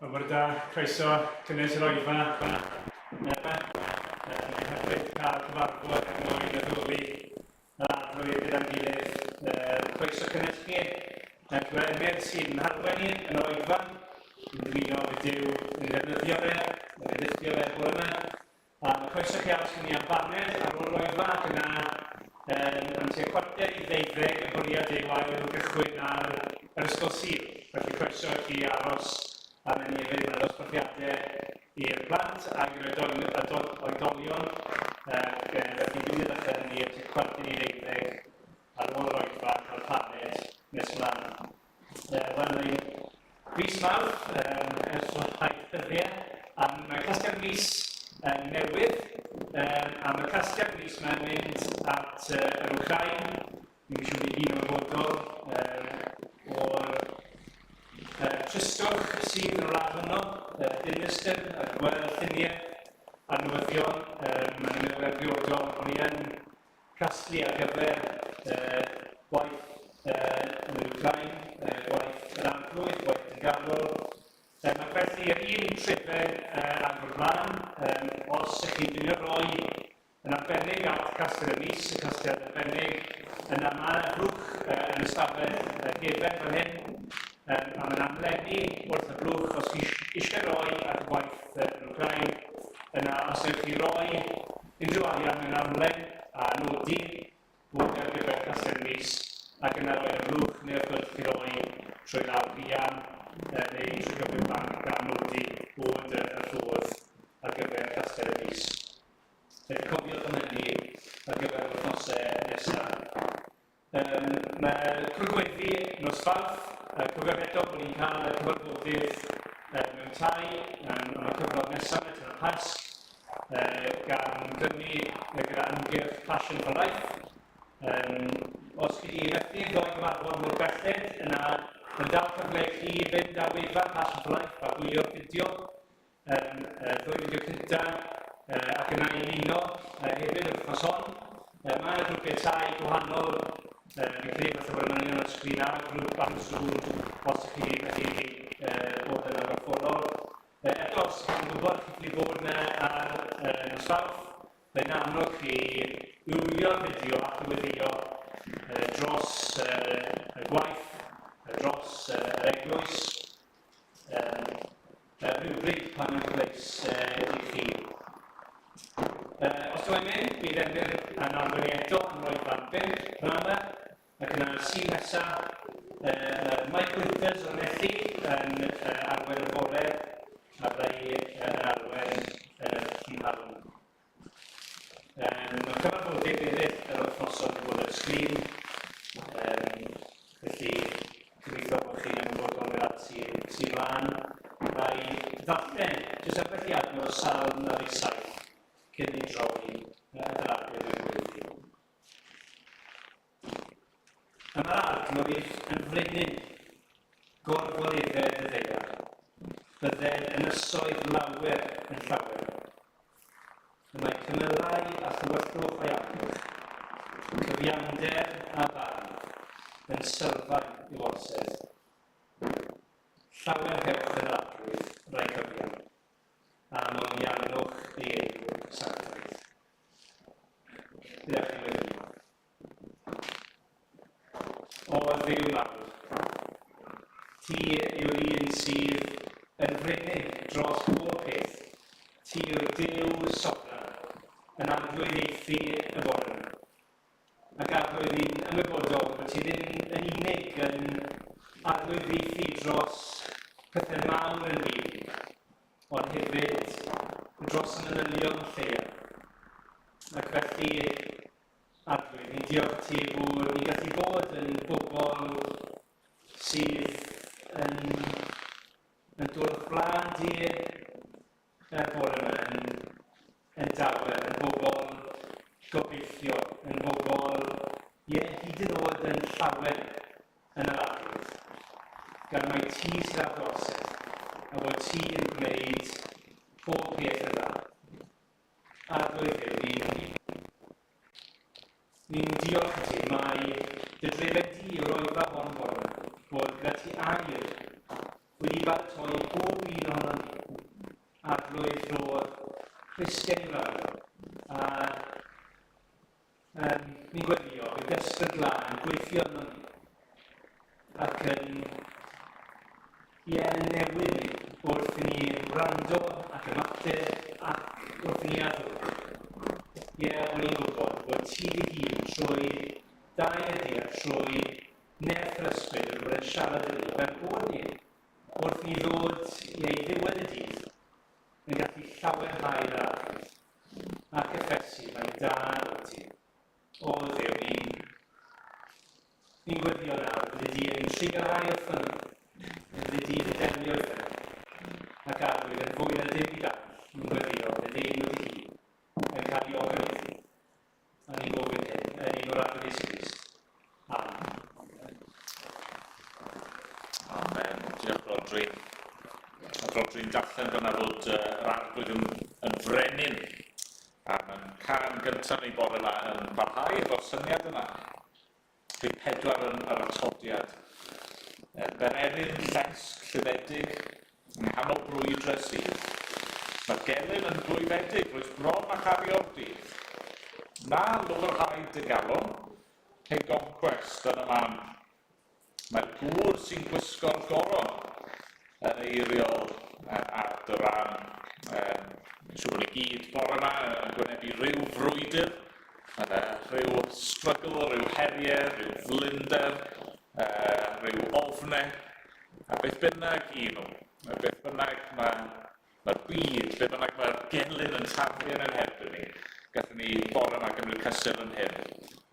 Wel, bore da, croeso cynnes yr oedfa. Mae'n hyfryd cael cyfarfod er mwyn addoli yr arglwydd gyda'n gilydd. Croeso cynnes chi. Dwi Emyr sy'n harwen ni yn yr oedfa. Yn dymuno fydd Duw yn ei ddefnyddio fe, yn ei ddysgu fe bore yma. A mae croeso chi aros gyda ni am baned ar ôl yr oedfa ac yna um, am tua 11:45 y bwriad yw ail gychwyn ar yr Ysgol Sul. Felly croeso i chi aros arna ni hefyd. Mae dosbarthiadau i'r plant ac i'r oedolion. Ac felly dwi'n mynd allan ni am tua 11:45 ar ôl yr oedfa cael paned nes mlaen. Wel, mae'n fis Mawrth ers rhai dyddiau, a mae casgliad mis newydd, a mae casgliad mis mae'n mynd at yr Wcrain, ni'n siŵr i gyd yn ymwybodol o'r tristwch sydd yn y wlad honno, dinistr, a gweld lluniau a'r newyddion, mae'n meddwl yn briodol bod ni yn casglu ar gyfer gwaith yn yr Wcráin, gwaith yr Arglwydd, gwaith dyngarol. Ac felly, yr un trefen ag o'r blaen, os ych chi'n dymuno roi yn arbennig at Casgliad y Mis, y casgliad arbennig, yna mae yna flwch yn y stafell gefen fan hyn, a mae yna amlenni wrth y blwch os chi eisiau rhoi at gwaith yn Wcráin, yna os ewch chi roi Unrhyw arian mewn amlen a nodi bod ar gyfer casgliad y mis ac yna roi yn y blwch neu wrth gwrs chi roi trwy law rhian neu trwy gyfrif banc gan nodi bod y rhodd ar gyfer casgliad y mis. Felly cofiwch am hynny ar gyfer yr wythnosau nesaf. Mae Crwgweddi nos Fawrth, cofiwch eto bod ni'n cael y cyfarfodydd mewn tai am y cyfnod nesaf tan y Pasg, gan glynu gyda ymgyrch Passion for Life. Os chi wedi methu ddoi gyfarfod mor belled, yna mae'n dal cyfle i chi fynd ar wefan Passion for Life a gwylio'r fideo, ddwy fideo cyntaf, ac yna i ymuno hefyd yr wythnos hon. Mae yna grwpiau tai gwahanol, fi'n credu falle bod y manylion ar y sgrin ar y grŵp ar Zoom os ydych chi wedi bod yna gorfforol. Eto, os ydych chi'n gwybod chi ffili bod yna ar nos Fawrth, mae'n annog chi wylio'r fideo ac i weddïo dros y gwaith, dros yr eglwys, rhywbryd pan mae'n gyfleus i chi. Os dwi'n mynd, bydd Emyr yn arwain eto yn rhoi fan 5 rhan yma, ac yna sy'n nesaf, mae Mike Winters o'r Nethu yn arwain y bore, a bydda i yn arwain yn y prynhawn. Mae cyfarfodydd eraill yr wythnos wedi bod ar y sgrin, felly gobeithio bod chi'n ymwybodol o'r at sy'n sy mlaen. Mae ddarllen jyst ambell i adnod o Salm 97 cyn i droi at yr Arglwydd mewn gweddi. Y mae'r Arglwydd yn frenin, gorfoledded y ddaear. Bydded ynysoedd lawer yn llawer. Y mae cymylau a thywyllwch o'i amgylch, cyfiawnder a barn, yn sylfaen i'w orsedd. Llawer hewch yn yr Arglwydd, rai cyfiawn, a Ti yw'r Duw sofran, yn arglwyddiaethu y bore yma. Ac arglwydd, ni'n ymwybodol bod ti ddim yn unig yn arglwyddiaethu dros pethau mawr yn byd, ond hefyd dros y manylion lleiaf. Ac felly, arglwydd, ni'n diolch ti bod ni'n gallu bod yn bobl sydd yn, yn dod o'ch blaen di y bore yma yn, yn dawel, yn bobl gobeithio, yn bobl, ie, hyd yn oed yn llawen yn yr arglwydd, gan mai ti sydd â'r gorsedd, a bod ti yn gwneud pob peth yn dda. Arglwydd Dduw, ni'n ni'n diolch i ti mai dy drefen di yw'r oedfa hon bore yma, bod gyda ti air wedi baratoi pob un ohonon ni, Arglwydd rho'r Cristion i wrando, a um, ni'n gweddio, bydd ysbryd glân yn gweithio yno ni, ac yn, ie, yn newid ni wrth i ni wrando ac ymateb ac wrth i ni addoli. Ie, o'n i'n gwybod bod ti dy hun trwy dau ydy a trwy Nerth yr Ysbryd wedi bod yn siarad â ni fel bod ni, wrth i ni ddod i ei ddiwedd y dydd, yn gallu llawenhau yr Arglwydd ac cyffesu mai da wyt ti. O Dduw, ni'n ni'n gweddio nawr, byddi di yn trugarhau wrthon ni, byddi di yn delio gyda ni, ac Arglwydd yn fwy na dim byd arall, ni'n gweddio bydd enw dy hun yn cael ei ogoneiddu. A ni'n gofyn hyn yn enw'r Arglwydd Iesu Grist. Amen. Amen. Diolch, Rodri. A Rodri'n darllen fyna fod yr Arglwydd yn, yn frenin. A mae'n can gyntaf ni bore yma yn parhau efo'r syniad yna. Rhif pedwar yn yr atodiad. Bererin llesg lluddedig yng nghanol brwydre sydd. Mae'r gelyn yn glwyfedig, rwyt bron â chario'r dydd. Na lwfrhau dy galon, cei goncwest yn y man. Mae'r gŵr sy'n gwisgo'r goron yn eiriol ar dy ran. Fi'n siŵr bod ni gyd bore yma yn gwynebu rhyw frwydr, rhyw struggle, rhyw heriau, rhyw flinder, rhyw ofnau, a beth bynnag i nhw, a beth bynnag mae'r mae byd, lle bynnag mae'r gelyn yn taflu yn ein herbyn ni, gallwn ni bore yma gymryd cysur yn hyn,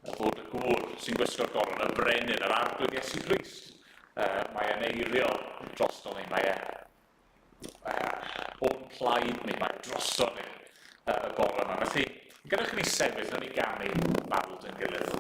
a bod y gŵr sy'n gwisgo'r goron, y brenin, yr arglwydd Iesu Grist, mae e'n eiriol drosto ni, mae e o'n plaid ni, mae drosto ni y bore yma. Felly, gadewch i ni sefyll, nawn ni ganu bawd yn gilydd.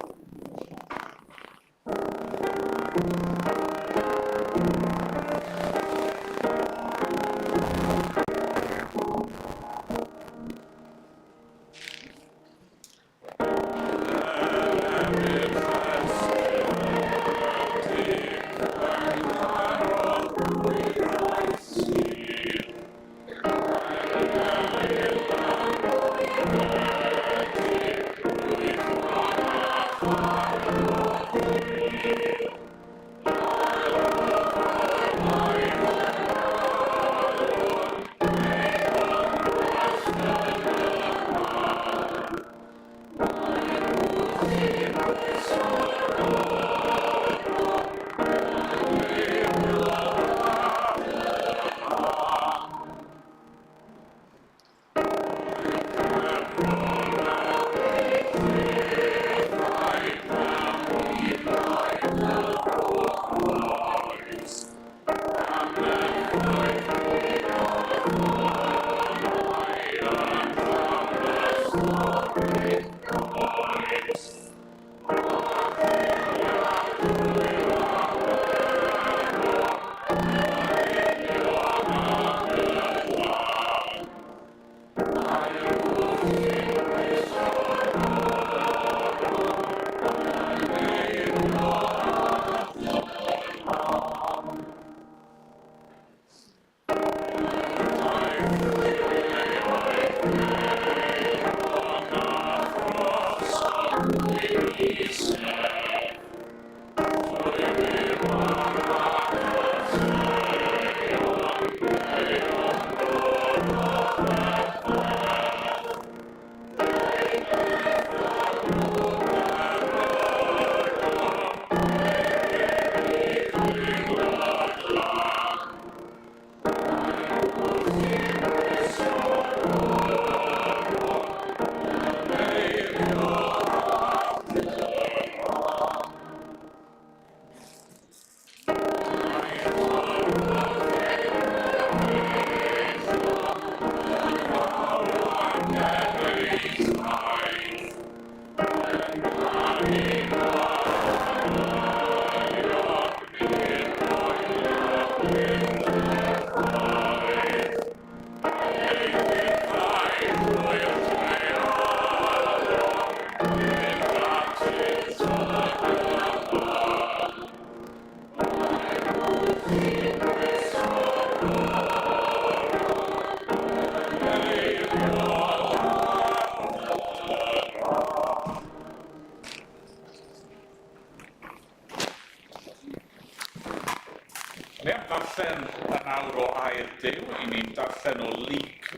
darllen yn awr o air Duw. I ni'n darllen o Luc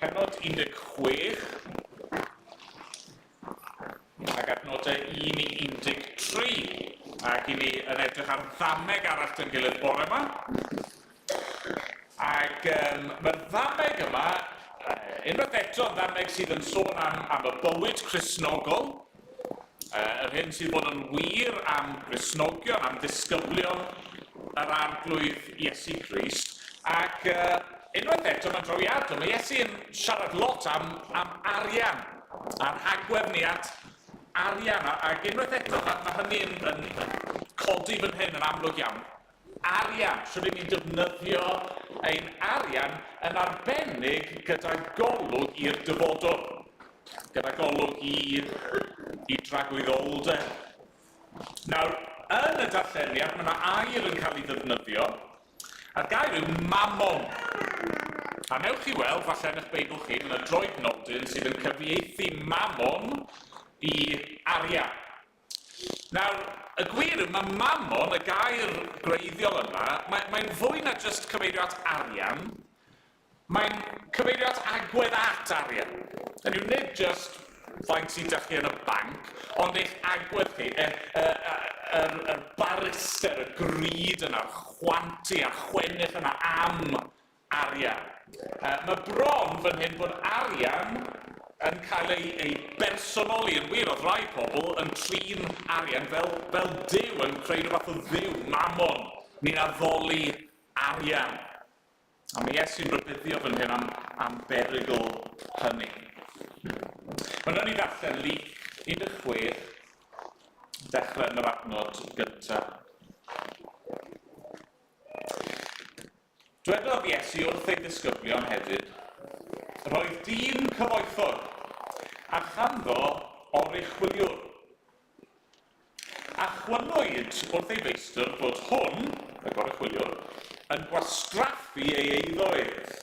pennod 16 ac adnodau 1 i 13. Ac i ni yn edrych ar ddameg arall dy'n gilydd bore yma. Ac um, mae'r ddameg yma, unwaith eto, yn ddameg sydd yn sôn am, am y bywyd Cristnogol, Yr hyn sydd bod yn wir am Gristnogion, am ddisgyblion yr Arglwydd Iesu Grist, ac uh, unwaith eto mae'n drawiadol, mae Iesu yn siarad lot am, am arian, a'r hagwedd ni at arian, ac unwaith eto mae, mae hynny yn, yn, yn codi fan hyn yn amlwg iawn. Arian, sut ry'n ni'n defnyddio ein arian yn arbennig gyda golwg i'r dyfodol, gyda golwg i, i dragwyddoldeb. Nawr, yn y darlleniad, mae yna air yn cael ei ddefnyddio, a'r gair yw mammon. A newch chi weld, falle yn eich Beibl chi, mae yna droednodyn sydd yn cyfieithu mammon i arian. Nawr, y gwir yw, mae mammon, y gair gwreiddiol yma, mae, mae'n fwy na jyst cyfeirio at arian, mae'n cyfeirio at agwedd at arian. Hynny yw, nid jyst faint sydd 'da chi yn y banc, ond eich agwedd chi, y, y, y, yr, yr barister, y grid yna'r chwantu a'r chwennych yna am arian. Mae bron fan hyn bod arian yn cael ei, ei bersonoli yn wir. Oedd rai pobl yn trin arian fel, fel duw, yn creu rhyw fath o dduw, mammon. Ni'n addoli arian. A mae Iesu'n rhybuddio fan hyn am, am berygl hynny. Mae'n rhaid i ddarllen Luc 16, dechrau yn yr adnod gyntaf. Dwedodd Iesu wrth ei ddisgyblion hefyd, Roedd dyn cyfoethog, a chanddo oruchwyliwr. A chwynwyd wrth ei feistr fod hwn, y goruchwyliwr, yn gwastraffu ei eiddo ef.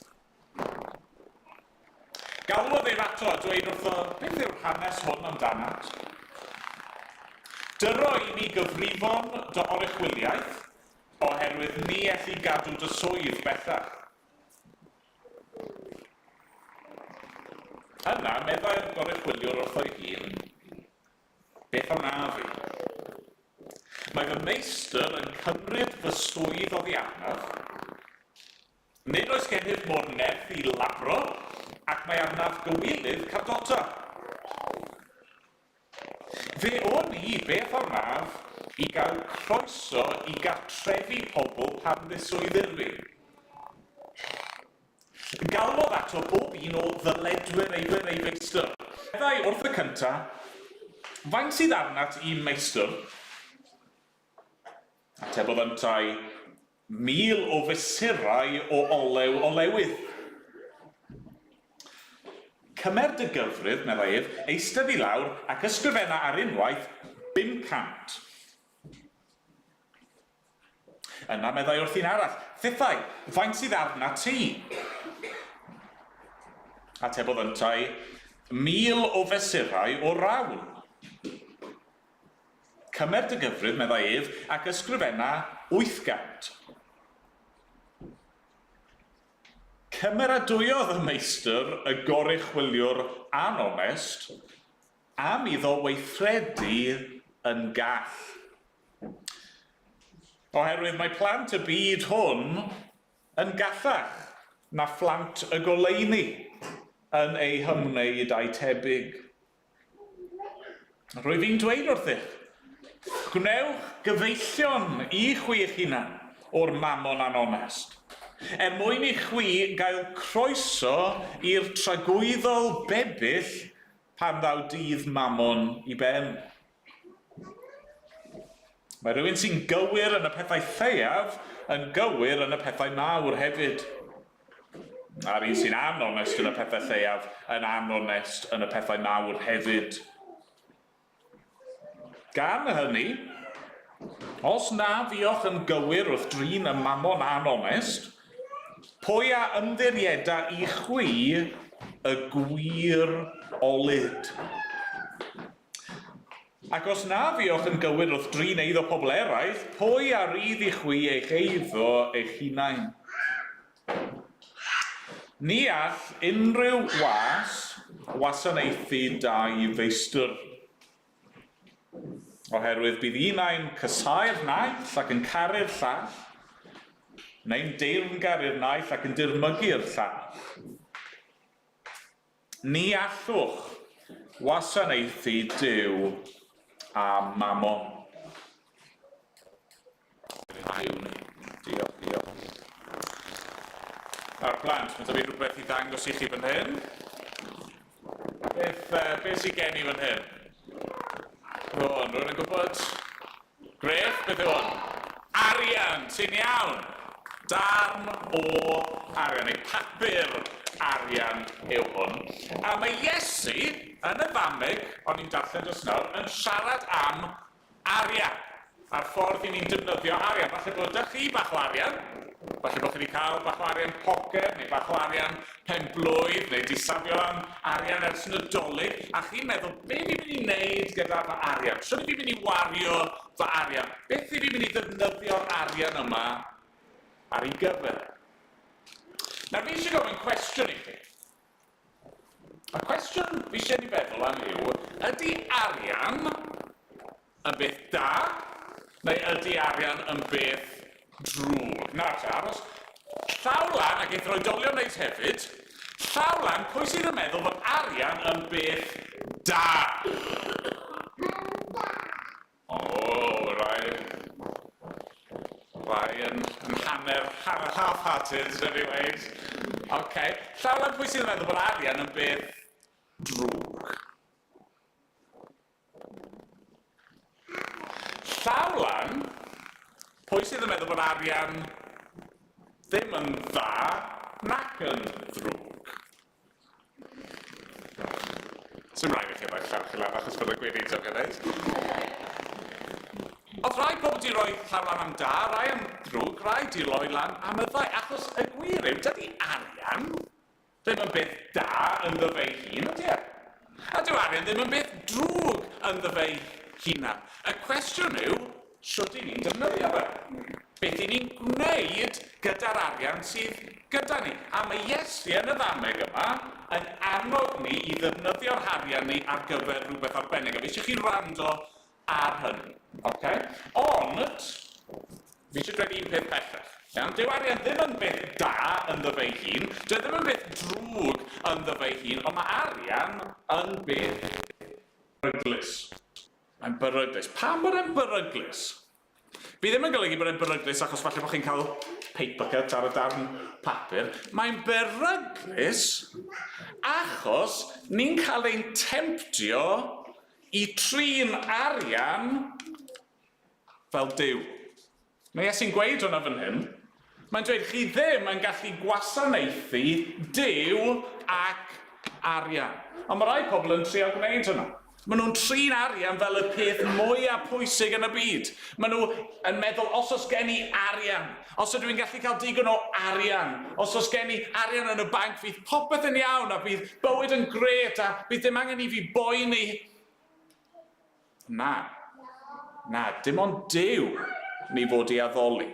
Galwodd ef ato a dweud wrtho, Beth yw'r hanes hwn amdanat? Dyro i mi gyfrifon dy oruchwyliaeth, oherwydd ni elli gadw dy swydd bellach. Yna, meddai'r goruchwyliwr wrtho'i hun, Beth a wnaf fi? Mae fy meistr yn cymryd fy swydd oddi arnaf. Nid oes gennyf mo'r nerth i lafro, ac mae arnaf gywilydd cardota. Fe wn i beth a wnaf i gael croeso i gartrefi pobl pan ddiswyddir fi. Galwodd ato bob un o ddyledwyr ei ei feistr. Meddai wrth y cyntaf, Faint sydd arnat i'm meistr? Atebodd yntau, 1,000 o fesurau o olew olewydd. Cymer dy gyfrif, meddai ef, eistedd i lawr ac ysgrifenna ar unwaith 500. Yna meddai wrth un arall, Thithau, faint sydd arnat ti? Atebodd yntau, 1,000 o fesurau o rawn. Cymer dy gyfrif, meddai ef, ac ysgrifenna 800. Cymeradwyodd y meistr y goruchwyliwr anonest am iddo weithredu yn gall. Oherwydd mae plant y byd hwn yn gallach na phlant y goleuni yn eu hymwneud â'u tebyg. Rwyf i'n dweud wrthych, gwnewch gyfeillion i chwi eich hunan o'r mammon anonest, er mwyn i chwi gael croeso i'r tragwyddol bebyll pan ddaw dydd mammon i ben. Mae rhywun sy'n gywir yn y pethau lleiaf yn gywir yn y pethau mawr hefyd. A'r un sy'n anonest yn y pethau lleiaf yn anonest yn y pethau mawr hefyd. Gan hynny, os na fuoch yn gywir wrth drin y mammon anonest, pwy a ymddirieda i chwi y gwir olud? Ac os na fuoch yn gywir wrth drin eiddo pobl eraill, pwy a rydd i chwi eich eiddo eich hunain? Ni all unrhyw was wasanaethu dau feistr, oherwydd bydd un ai'n casáu'r naill ac yn caru'r llall, neu'n deyrngar i'r naill ac yn dirmygu'r llall. Ni allwch wasanaethu Duw a Mammon. Duw ni. Diolch, diolch. Nawr plant, mae 'da fi rhywbeth i ddangos i chi fan hyn. Beth, beth sydd gen i fan hyn? Hwn, rhywun yn gwybod? Griff, beth yw hwn? Arian, ti'n iawn! Darn o arian, neu papur arian yw hwn. A mae Iesu, yn y ddameg, o'n i'n darllen just nawr, yn siarad am Arian. A'r ffordd i ni'n defnyddio arian. Falle bod 'da chi bach o arian. Falle bod chi wedi cael bach o arian poced, neu bach o arian pen-blwydd, neu 'di safio lan arian ers Nadolig, a chi'n meddwl, be fi'n mynd i wneud gyda fy arian? Shwt fi'n mynd i wario fy arian? Beth i fi'n mynd i ddefnyddio'r arian yma ar ei gyfer? Nawr, fi eisiau gofyn cwestiwn i chi. Y cwestiwn fi eisiau ni feddwl am yw, ydy arian yn beth da, neu ydy arian yn beth drwg? Nawr te, aros. Llaw lan, ac eith yr oedolion wneud hefyd, llaw lan, pwy sydd yn meddwl fod arian yn beth da? O, rai, rai yn, yn hanner, hanner half-hearted, anyway. OK. Llaw lan pwy sydd yn meddwl bod arian yn beth drwg? Llaw lan, pwy sydd yn meddwl bod arian ddim yn dda nac yn ddrwg? Sdim rhaid i chi roi llaw chi lan achos bod y gweinidog yn neud. Oedd rhai pobl di roi llaw lan am da, rai am ddrwg, rai di roi lan am y ddau, achos y gwir yw, dydy arian ddim yn beth da ynddo fe'i hun, ydy e? A dyw arian ddim yn beth drwg ynddo fe'i hunan. Y cwestiwn yw, Shwt 'y ni'n defnyddio fe? Beth 'y ni'n gwneud gyda'r arian sydd gyda ni? A mae Iesu yn y ddameg yma yn annog ni i ddefnyddio'r harian ni ar gyfer rhywbeth arbennig. A fi eisiau chi wrando ar hynny. Okay? Ond, fi eisiau dweud un peth pellach. Iawn? Dyw arian ddim yn beth da ynddo fe'i hun, dyw e ddim yn beth drwg ynddo fe'i hun, ond mae arian yn beth beryglus. Mae'n beryglus. Pam bod e'n beryglus? Fi ddim yn golygu bod e'n beryglus achos falle bod chi'n cael paper cut ar y darn papur. Mae'n beryglus achos ni'n cael ein temptio i trin arian fel Duw. Mae Iesu'n gweud hwnna fan hyn. Mae'n dweud chi ddim yn gallu gwasanaethu Duw ac arian. Ond mae rai pobl yn trio gwneud hwnna. Maen nhw'n trin arian fel y peth mwyaf pwysig yn y byd. Maen nhw yn meddwl, os oes gen i arian, os ydw i'n gallu cael digon o arian, os oes gen i arian yn y banc, fydd popeth yn iawn a bydd bywyd yn grêt a bydd dim angen i fi boeni. Na. Na, dim ond Duw ni fod i addoli.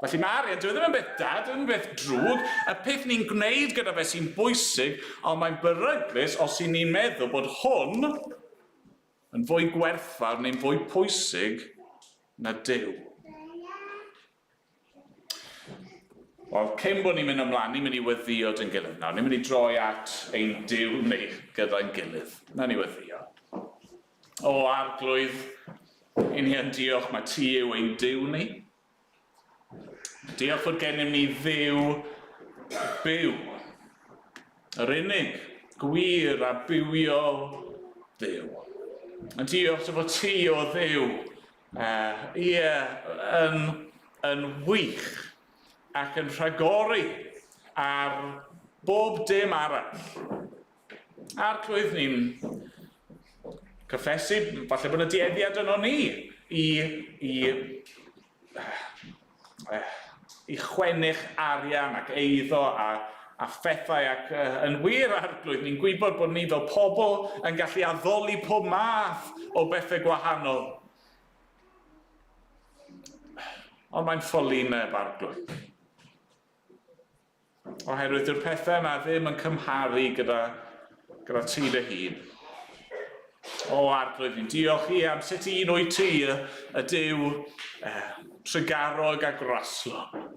Felly mae arian, dyw e ddim yn beth da, dyw e ddim yn beth drwg. Y peth ni'n gwneud gyda fe sy'n bwysig, ond mae'n beryglus os y'n ni'n meddwl bod hwn yn fwy gwerthfawr neu'n fwy pwysig na Duw. Wel, cyn bod ni'n mynd ymlaen, ni'n mynd i weddïo dy'n gilydd nawr. Ni'n mynd i droi at ein Duw ni gyda'n gilydd. Na ni weddïo. O Arglwydd, i ni yn diolch mae ti yw ein Duw ni. Diolch fod gennym ni Dduw byw. Yr unig, gwir a bywiol Dduw. Yn diolch dy fod ti o Dduw Ie, yn, yn wych ac yn rhagori ar bob dim arall. Arglwydd, ni'n cyffesu, falle bod y dueddiad yno ni i, i, i chwennych arian ac eiddo a, a phethau ac uh, yn wir arglwydd, ni'n gwybod bod ni fel pobl yn gallu addoli pob math o bethau gwahanol. Ond mae'n ffolineb arglwydd. Oherwydd dyw'r pethau yna ddim yn cymharu gyda, gyda ti dy hun. O, arglwydd, ni'n diolch i am sut un wyt ti, y, y Duw eh, trugarog a graslon.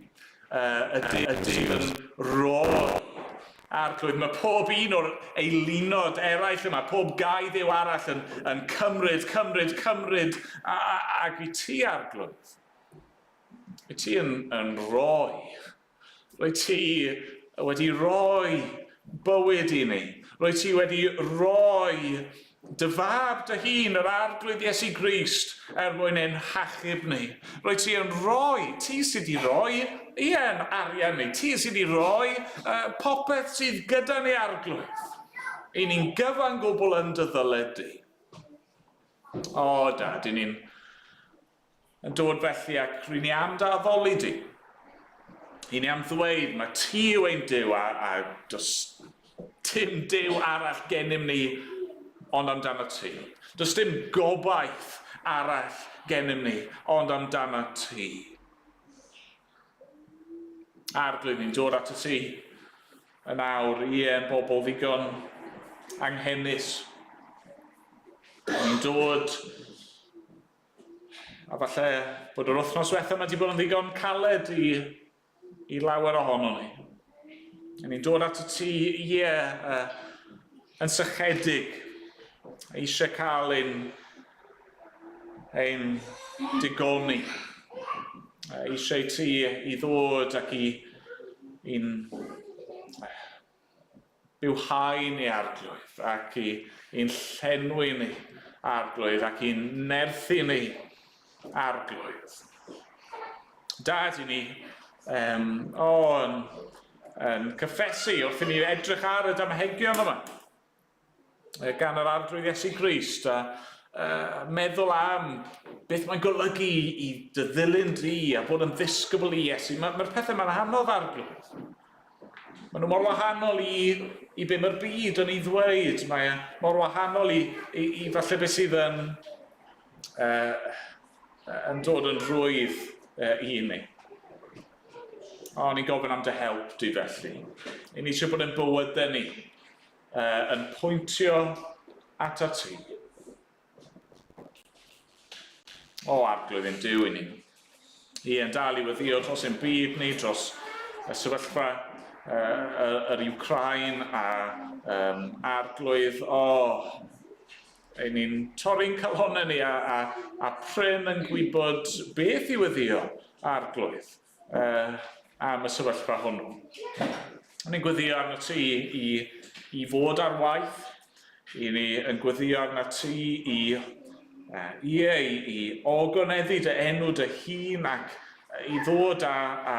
Eh, y Duw, y Duw yn rhoi. Arglwydd, mae pob un o'r eilunod eraill yma, pob gau ddew arall yn, yn cymryd, cymryd, cymryd, a, a, ac i ti, arglwydd. I ti yn, yn rhoi. Rwyt ti wedi rhoi bywyd i ni. Rwyt ti wedi rhoi dy fab dy hun, yr Arglwydd Iesu Grist, er mwyn ein hachub ni. Rwyt ti yn rhoi, ti sydd wedi rhoi, ie, yn arian ni, ti sydd wedi rhoi uh, popeth sydd gyda ni Arglwydd. I ni'n gyfan gwbl yn dy ddyled di. O, dad, i ni'n Yn dod felly ac ry'n ni am dy addoli di. I ni am ddweud mae ti yw ein Duw a, a does dim Duw arall gennym ni ond amdano ti. Does dim gobaith arall gennym ni ond amdano ti. Arglwydd, ni'n dod at y ti yn awr, ie, yn bobl ddigon anghenus. Ni'n dod A falle bod yr wythnos diwethaf yma wedi bod yn ddigon caled i, i lawer ohono ni. A ni'n dod at y ti, ie, uh, yn sychedig, eisiau cael ein, ein digoni. Eisiau ti i ddod ac i, i'n bywhau ni arglwydd ac i, i'n llenwi ni arglwydd ac i'n nerthu ni arglwydd. Dad i ni um, o, yn, yn cyffesu wrth i ni edrych ar y damhegion yma gan yr arglwydd Iesu Grist a uh, meddwl am beth mae'n golygu i dy ddilyn di a bod yn ddisgybl i Iesu. Mae'r ma pethau mae'n anodd arglwydd. Maen nhw mor wahanol i, i be mae'r byd yn ei ddweud. Mae e mor wahanol i, i, i falle beth sydd yn, uh, yn dod yn rhwydd uh, i ni. O, ni'n gofyn am dy help di felly. I ni eisiau bod yn bywydau ni uh, yn pwyntio at a ti. O, arglwydd ein Duw i ni. Ie, yn dal i weddio dros ein byd ni, dros y sefyllfa uh, yr Ukraine a um, arglwydd, o, oh, ein ni'n torri'n calonau ni a, a, a prin yn gwybod beth i weddio arglwydd uh, am y sefyllfa hwnnw. O'n i'n gweddio arno ti i, i fod ar waith, i ni yn gweddio arno ti i, uh, ie, i, i ogoneddu dy enw dy hun ac i ddod â, â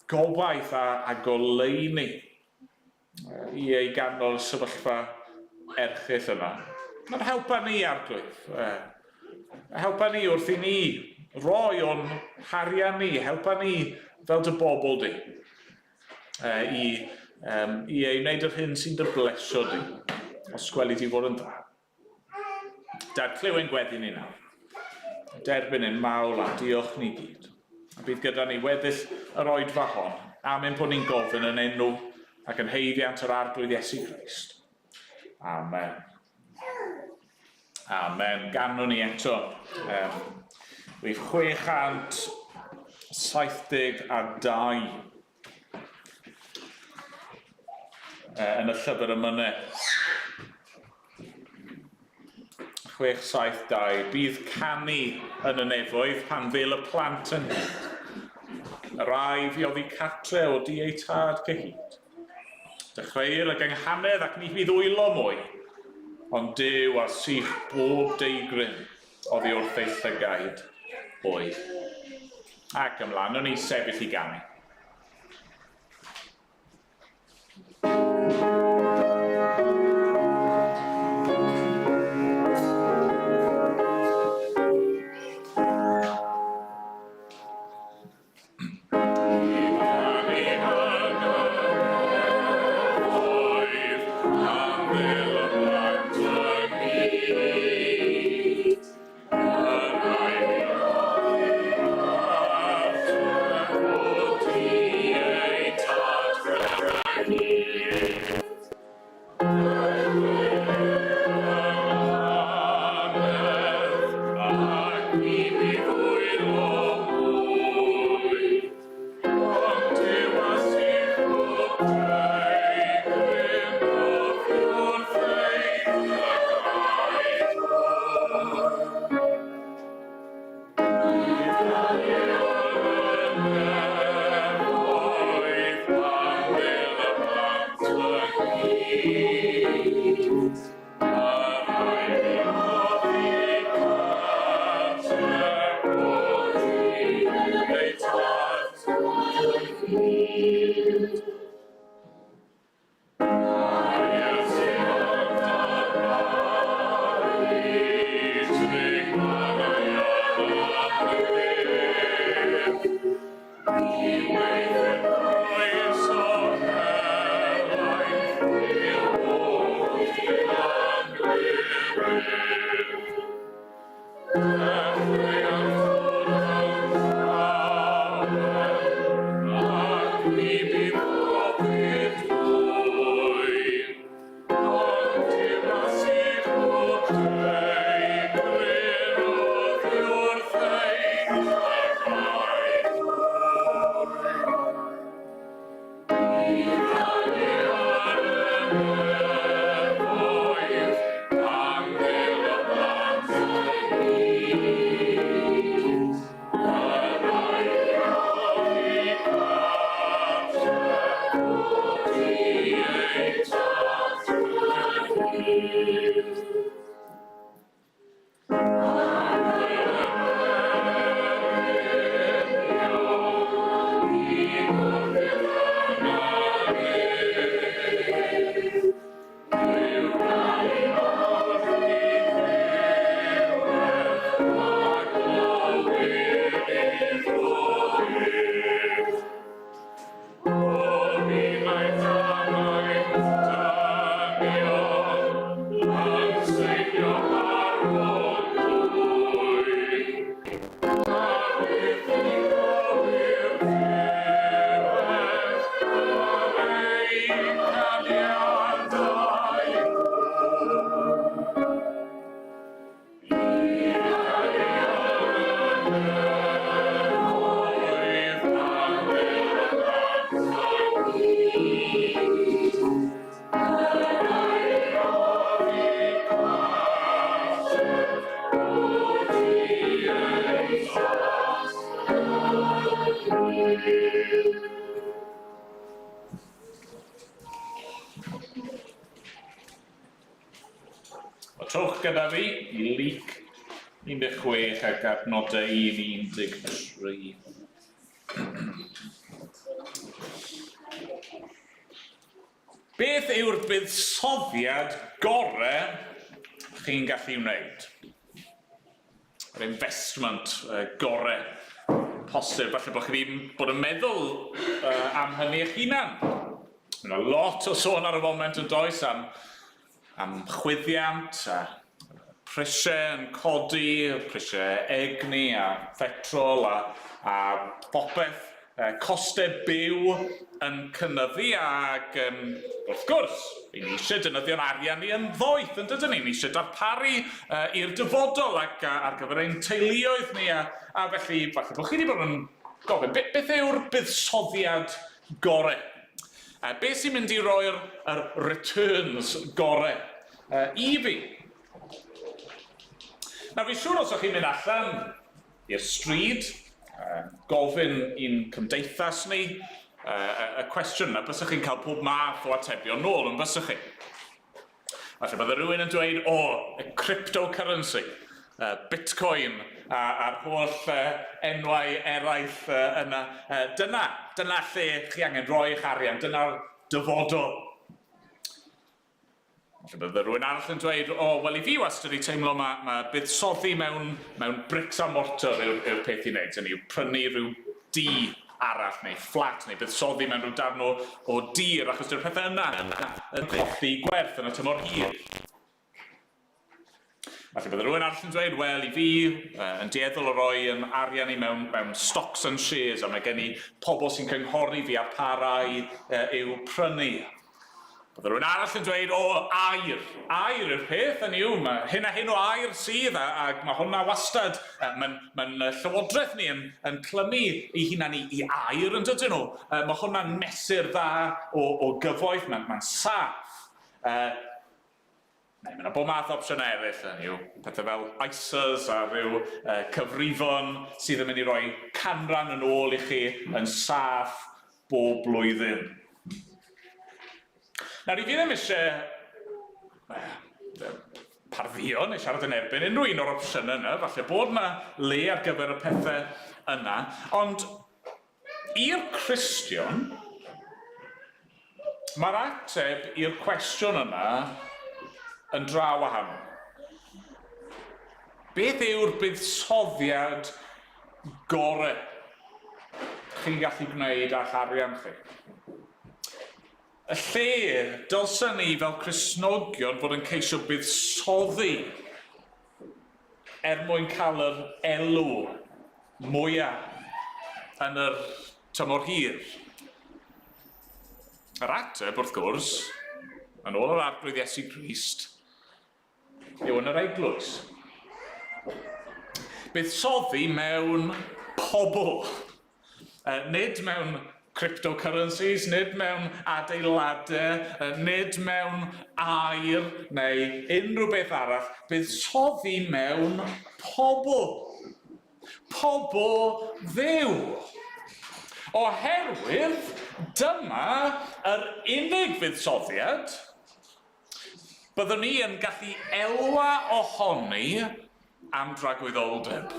gobaith a, a goleuni i ei ganol y sefyllfa erchyll yma. Mae'n helpa ni, Arglwydd. Helpa ni wrth i ni roi o'n harian ni, helpa ni fel dy bobl di, i, um, i ei wneud yr hyn sy'n dy blesio di, os gweli di fod yn dda. Dad, clyw ein gweddi ni nawr. Derbyn ein mawl a diolch ni gyd. A bydd gyda ni weddill yr oedfa hon, am ein bod ni'n gofyn yn enw ac yn haeddiant yr Arglwydd Iesu Grist. Amen. Amen. Ganwn ni eto. Um, rhif 672 yn y llyfr ymynau. 672. Bydd canu yn y nefoedd pan ddel y plant yn hyd. Y rai fi oddi cartre o di eu tad cyhyd. Dechreuir y gynghanedd ac ni fydd wylo mwy, ond Duw a sych bob deigryn oddi wrth ei llygaid hwy. Ac ymlaen, o'n i sefyll i ganu. Wel, trowch gyda fi i Luc 16 ac adnodau 1 13. Beth yw'r buddsoddiad gore chi'n gallu wneud? Yr investment gore posib. Falle bod chi ddim bod yn meddwl am hynny eich hunan. Mae yna lot o sôn ar y foment yn does am, am chwyddiant a prisiau yn codi, prisiau egni a phetrol a, a phopeth, costau byw yn cynyddu ac um, wrth gwrs, ni eisiau defnyddio'n arian ni yn ddoeth, yn dydyn ni? Ni eisiau darparu i'r dyfodol ac ar gyfer ein teuluoedd ni a, a felly falle bod chi wedi bod yn gofyn, beth, beth yw'r buddsoddiad gorau? Beth sy'n mynd i roi'r yr returns gorau i fi? Nawr, fi'n siŵr os o'ch chi'n mynd allan i'r stryd, gofyn i'n cymdeithas ni y cwestiwn yna, bysach chi'n cael pob math o atebion nôl, yn bysach chi? Falle bydde rhywun yn dweud, o, y cryptocurrency, Bitcoin a'r holl enwau eraill yna. Dyna, dyna lle chi angen rhoi eich arian, dyna'r dyfodol. Falle bydde rhywun arall yn dweud, o, wel i fi wastad wedi teimlo mae, mae buddsoddi mewn, mewn bricks a mortar yw'r yw peth i wneud. Hynny yw prynu rhyw dŷ arall neu fflat neu buddsoddi mewn rhyw darn o, o dir, achos dyw'r pethau yna yn colli gwerth yn y tymor hir. Falle bydde rhywun arall yn dweud, wel i fi, yn dueddol o roi yn arian i mewn, mewn stocks and shares, a mae gen i pobl sy'n cynghori fi ar pa rai i'w prynu. Bydde rhywun arall yn dweud, o, aur, aur yw'r peth, hynny yw, mae hyn a hyn o aur sydd, a, ac mae hwnna wastad, mae'n ma llywodraeth ni yn, yn clymu ei hunan i, i aur yn dydyn nhw. Mae hwnna'n mesur dda o, o gyfoeth, mae'n ma saff. Neu mae yna bob math o opsiynau eraill, hynny yw, pethau fel ISAs a rhyw cyfrifon sydd yn mynd i roi canran yn ôl i chi yn saff bob blwyddyn. Nawr, i fi ddim eisiau pardduo neu siarad yn erbyn unrhyw un o'r opsiynau yna, falle bod yna le ar gyfer y pethau yna, ond I'r Cristion, mae'r ateb i'r cwestiwn yna yn dra wahanol. Beth yw'r buddsoddiad gore chi'n gallu gwneud â'ch arian chi? Y lle dylsen ni fel Cristnogion fod yn ceisio buddsoddi er mwyn cael yr elw mwya yn yr tymor hir? Yr ateb, wrth gwrs, yn ôl yr Arglwydd Iesu Grist, yw yn yr eglwys. Buddsoddi mewn pobl. Nid mewn cryptocurrencies, nid mewn adeiladau, nid mewn aur neu unrhyw beth arall. Buddsoddi mewn pobl. Pobl Dduw. Oherwydd dyma yr unig fuddsoddiad. Byddwn ni yn gallu elwa ohoni am dragwyddoldeb.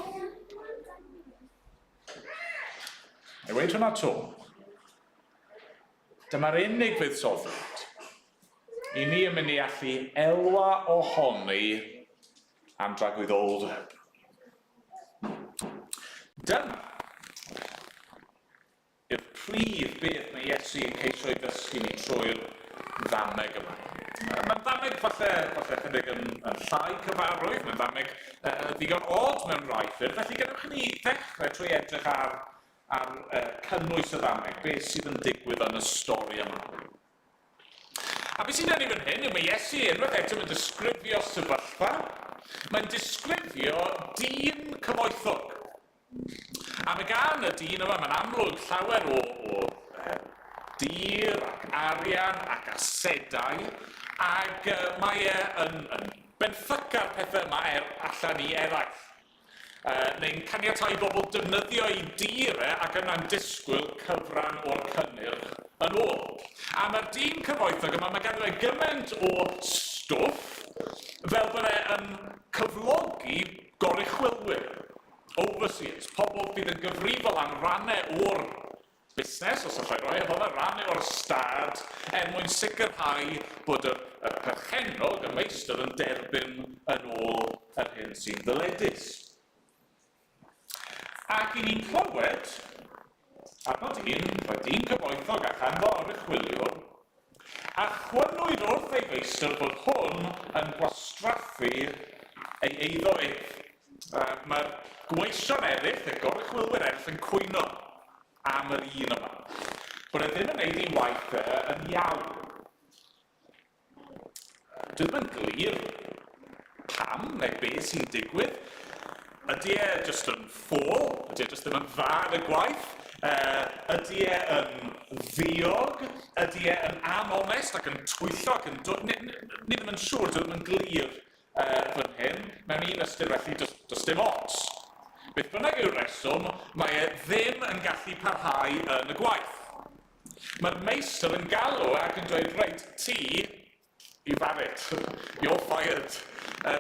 Ei weud hwnna 'to. Dyma'r unig fuddsoddiad i ni yn mynd i allu elwa ohoni am dragwyddoldeb. Dyma yw'r prif beth mae Iesu yn ceisio ei ddysgu ni trwy'r ddameg yma. Mae'n ddameg falle, falle chydig yn, yn llai cyfarwydd, mae'n ddameg ddigon od mewn rhai ffyrdd, felly gadewch i ni ddechrau trwy edrych ar, ar cynnwys y ddameg, beth sydd yn digwydd yn y stori yma. A beth sy'n denu fan hyn yw mae Iesu unwaith eto yn disgrifio sefyllfa. Mae'n disgrifio dyn cyfoethog. A mae gan y dyn yma, mae'n amlwg llawer o, o dir ac arian ac asedau, ac mae e yn, yn benthyca'r pethau yma er allan i eraill. Neu'n caniatáu i bobl defnyddio ei dir e ac yna'n disgwyl cyfran o'r cynnyrch yn ôl. A mae'r dyn cyfoethog yma, mae ganddo fe gymaint o stwff fel bod e yn cyflogi goruchwylwyr, overseers, pobl fydd yn gyfrifol am rannau o'r busnes, os allai roi e fel 'na, rhan o'r ystâd er mwyn sicrhau bod y, y perchennog, y meistr, yn derbyn yn ôl yr hyn sy'n ddyledus. Ac i ni'n clywed, adnod un, roedd dyn cyfoethog a chanddo oruchwyliwr, a chwynwyd wrth ei feistr fod hwn yn gwastraffu ei eiddo ef. Mae'r gweision eraill, y goruchwylwyr eraill yn cwyno am yr un yma. Bod e ddim yn neud ei waith e yn iawn. Dwi ddim yn glir pam neu beth sy'n digwydd. Ydy e jyst yn ffôl? Ydy e jyst ddim yn dda yn y gwaith? Ydy e yn ddiog? Ydy e yn anonest ac yn twyllo ac yn... Ni, ni ddim yn siŵr, dwi ddim yn glir fan hyn. Mewn un ystyr felly, does, does dim ots. Beth bynnag yw'r reswm, mae e ddim yn gallu parhau yn y gwaith. Mae'r meistr yn galw ac yn dweud, reit, ti, you've had it, you're fired,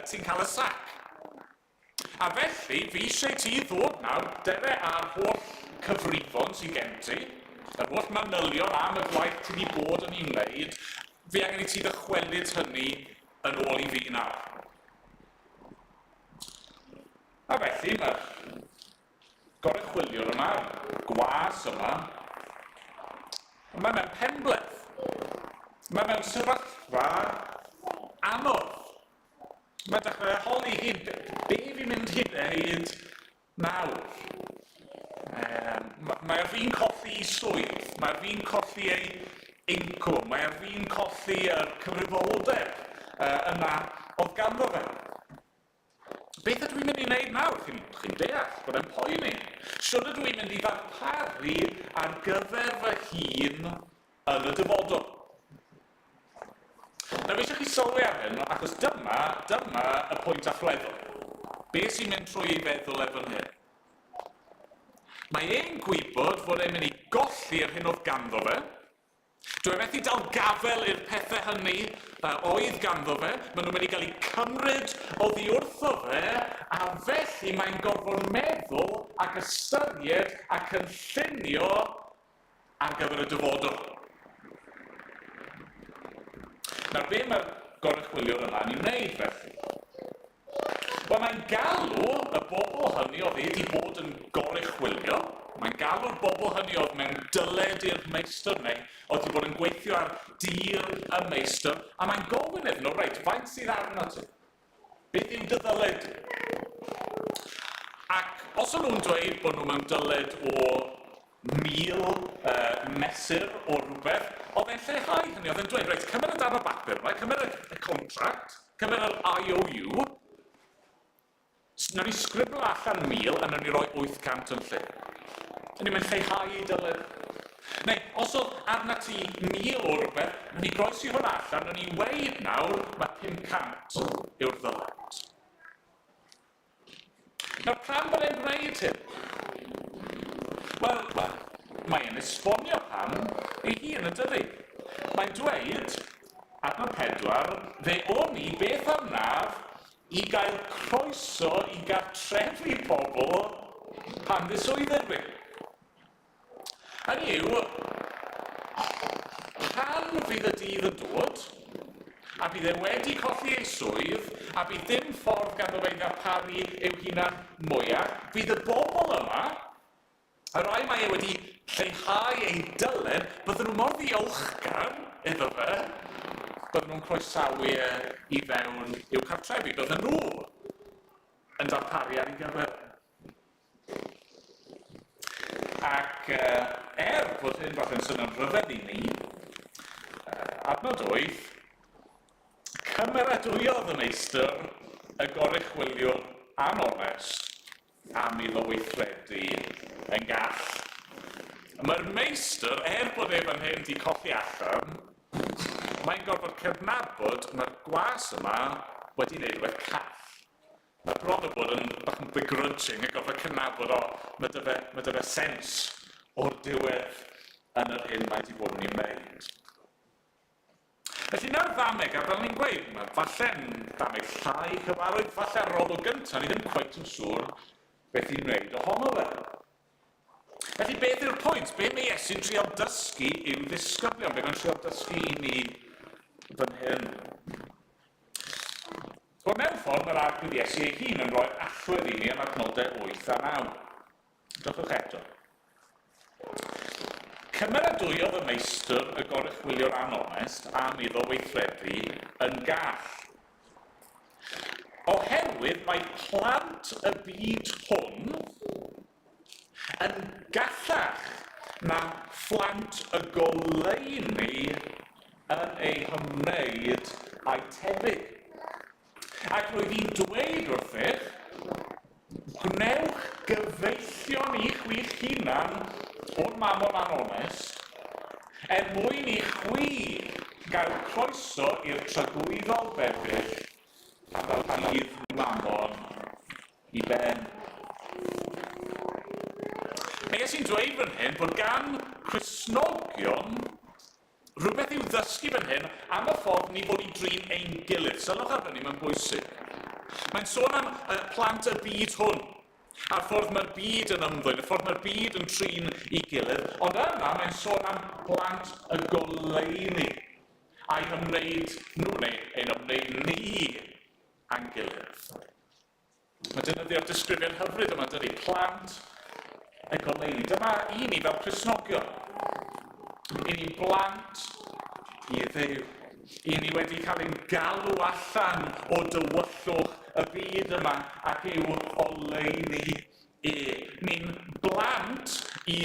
ti'n cael y sac. A felly, fi eisiau ti ddod nawr, dere â'r holl cyfrifon sydd gen ti, yr holl manylion am y gwaith ti wedi bod yn ei wneud, fi angen i ti ddychwelyd hynny yn ôl i fi nawr. A felly, mae'r goruchwyliwr yma, gwas yma, mae mewn penbleth. Mae mewn sefyllfa anodd. Mae'n dechrau holi hun, be fi'n mynd i wneud nawr? Mae ar fin colli ei swydd, mae ar fin colli ei incwm, mae ar fin colli yr cyfrifoldeb yna oedd ganddo fe. Beth ydw i'n mynd i wneud nawr? Chi'n chi deall bod e'n poeni. Sut ydw i'n mynd i ddarparu ar gyfer fy hun yn y dyfodol? Nawr, fi eisiau chi sylwi ar hyn, achos dyma, dyma y pwynt allweddol. Be sy'n mynd trwy ei feddwl e fan hyn? Mae e'n gwybod fod e'n mynd i golli yr hyn oedd ganddo fe. Dwi e methu dal gafel i'r pethau hynny oedd ganddo fe. Maen nhw'n mynd i gael eu cymryd oddi wrtho fe, a felly mae'n gorfod meddwl ac ystyried a cynllunio ar gyfer y dyfodol. Nawr, be mae'r goruchwyliwr yma yn ei wneud felly? Wel, mae'n galw y bobl hynny oedd wedi bod yn goruchwylio, mae'n galw'r bobl hynny oedd mewn dyled i'r meistr neu oedd wedi bod yn gweithio ar dir y meistr, a mae'n gofyn iddyn nhw, reit, faint sydd arno ti? Beth yw dy ddyled di? Ac os o'n nhw'n dweud bod nhw mewn dyled o 1,000 mesur o rhywbeth, oedd e'n lleihau hynny. Oedd e'n dweud, reit, cymer y darn o bapur yma, cymer y contract, cymer yr IOU, nawn ni sgriblo allan 1,000 a nawn ni roi 800 yn lle. Hynny, mae'n lleihau ei dyled. Neu, os oedd arna ti 1,000 o rywbeth, nawn ni groesi hwnna allan, nawn ni weud nawr, mae 500 yw'r ddyled. Nawr, pam bod e'n gwneud hyn? Wel, wel, mae e'n esbonio pam ei hun, yn dydi? Mae'n dweud, Adnod 4, fe o'n i beth a wnaf i gael croeso i gartrefi pobl pan ddiswyddir fi. Hynny yw, pan fydd y dydd yn dod, a bydd e wedi colli ei swydd, a bydd dim ffordd ganddo fe i ddarparu i'w hunan mwyach, fydd y bobl yma, y rhai mae e wedi lleihau eu dyled, bydden nhw mor ddiolchgar iddo fe, bydden nhw'n croesawu e i fewn i'w cartrefi, bydden nhw yn darparu ar ei gyfer. Ac er bod hyn falle'n swnio'n rhyfedd i ni, adnod 8, cymeradwyodd y meistr y goruchwyliwr anonest am iddo weithredu yn gall. Mae'r meistr, er bod e fan hyn 'di colli allan, mae'n gorfod cydnabod mae'r gwas yma wedi wneud rhywbeth call. Mae bron o bod yn bach yn begrudging a gorfod cydnabod, o, mae 'da fe, mae 'da fe sens o'r diwedd yn yr hyn mae 'di bod yn ei wneud. Felly 'na'r ddameg, a fel ni'n gweud, mae falle'n ddameg llai cyfarwydd, falle ar yr olwg gyntaf, ni ddim cweit yn siŵr beth i wneud ohono fe. Felly beth yw'r pwynt? Be mae Iesu'n trial dysgu i'w ddisgyblion? Be mae'n trial dysgu i ni fan hyn? Wel, mewn ffordd, mae'r Arglwydd Iesu ei hun yn rhoi'r allwedd i ni yn adnodau 8 a 9. Drychwch eto. Cymeradwyodd y meistr y goruchwyliwr anonest am iddo weithredu yn gall. Oherwydd mae plant y byd hwn yn gallach na phlant y goleuni yn eu hymwneud â'u tebyg. Ac roedd hi'n dweud wrthych, gwnewch gyfeillion i chwi'ch hunan o'r mamon anonest, er mwyn i chwi gael croeso i'r tragwyddol bebyll pan ddaw dydd mamon i ben. Mae Iesu'n dweud fan hyn bod gan Cristnogion rhywbeth i'w ddysgu fan hyn am y ffordd ni fod i drin ein gilydd. Sylwch ar hynny, mae'n bwysig. Mae'n sôn am y plant y byd hwn, a'r ffordd mae'r byd yn ymddwyn, y ffordd mae'r byd yn trin i gilydd, ond yna mae'n sôn am blant y goleuni, a'i hymwneud nhw, neu ein ymwneud ni â'n gilydd. Mae defnyddio'r disgrifiad hyfryd yma, dydy, plant y goleuni. Dyma i ni fel Cristnogion. I ni'n blant i Dduw. I ni wedi cael ein galw allan o dywyllwch y byd yma ac i'w oleuni e. Ni'n blant i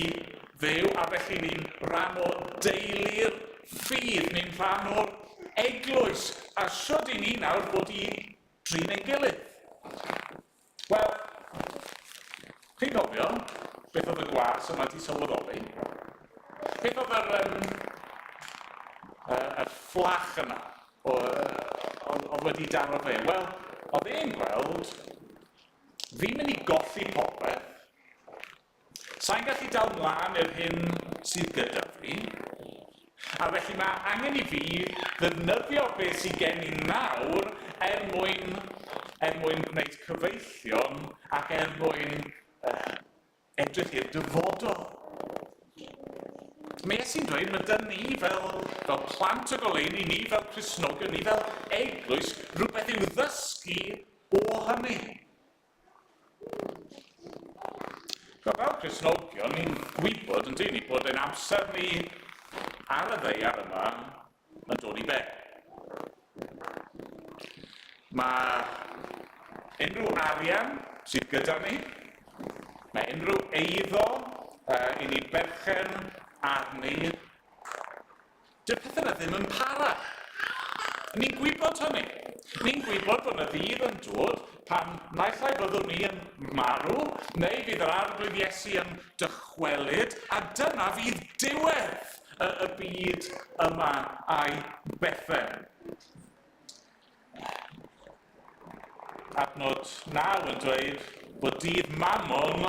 Dduw a felly ni'n rhan o deulu'r ffydd. Ni'n rhan o'r eglwys. A shwd i ni nawr fod i drin ein gilydd? Wel, chi'n cofio beth oedd y gwas yma di sylweddoli? Beth oedd yr, um, y fflach yna oedd wedi daro fe? Wel, oedd e'n gweld, fi'n mynd i golli popeth, Sa i'n gallu dal mlaen i'r hyn sydd gyda fi, a felly mae angen i fi ddefnyddio beth sydd gen i nawr er mwyn, er mwyn gwneud cyfeillion ac er mwyn uh, edrych i'r dyfodol. Mae Iesu'n dweud, mae dyn ni fel, fel plant y goleuni, ni fel Cristnogion, ni fel eglwys, rhywbeth i'w ddysgu o hynny. Wel, fel Cristnogion, ni'n gwybod yn dyn ni bod ein amser ni ar y ddaear yma yn dod i ben. Mae unrhyw arian sydd gyda ni, mae unrhyw eiddo uh, i ni berchen arni, Dyw'r pethau yna ddim yn para. Ni'n gwybod hynny. Ni'n gwybod bod yna ddydd yn dod pan naill ai byddwn ni yn marw, neu fydd yr Arglwydd Iesu yn dychwelyd, a dyna fydd diwedd y, y byd yma a'i bethau. Adnod 9 yn dweud bod dydd Mammon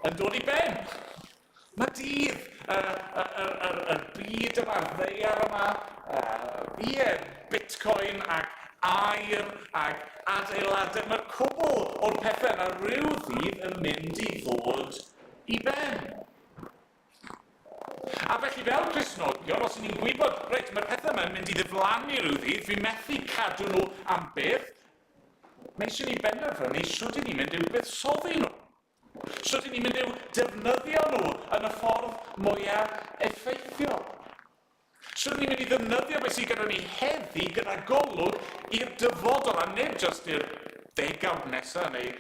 yn dod i ben. Mae dydd y, y, y, y, y byd yma, y ddaear yma, ie, bitcoin ac aur ac adeiladau, mae'r cwbl o'r pethau yna rhyw ddydd yn mynd i ddod i ben. A felly fel Cristnogion, os y'n ni'n gwybod, reit, mae'r pethau yma'n mynd i ddiflannu rhyw ddydd, fi methu cadw nhw am byth, mae eisiau ni benderfynu shwt y'n ni'n mynd i'w buddsoddi nhw. Shwt y'n ni'n mynd i'w defnyddio nhw yn y ffordd mwyaf effeithiol. Shwt y'n ni'n mynd i ddefnyddio beth sydd gyda ni heddi gyda golwg i'r dyfodol, a nid jyst i'r ddegawd nesaf neu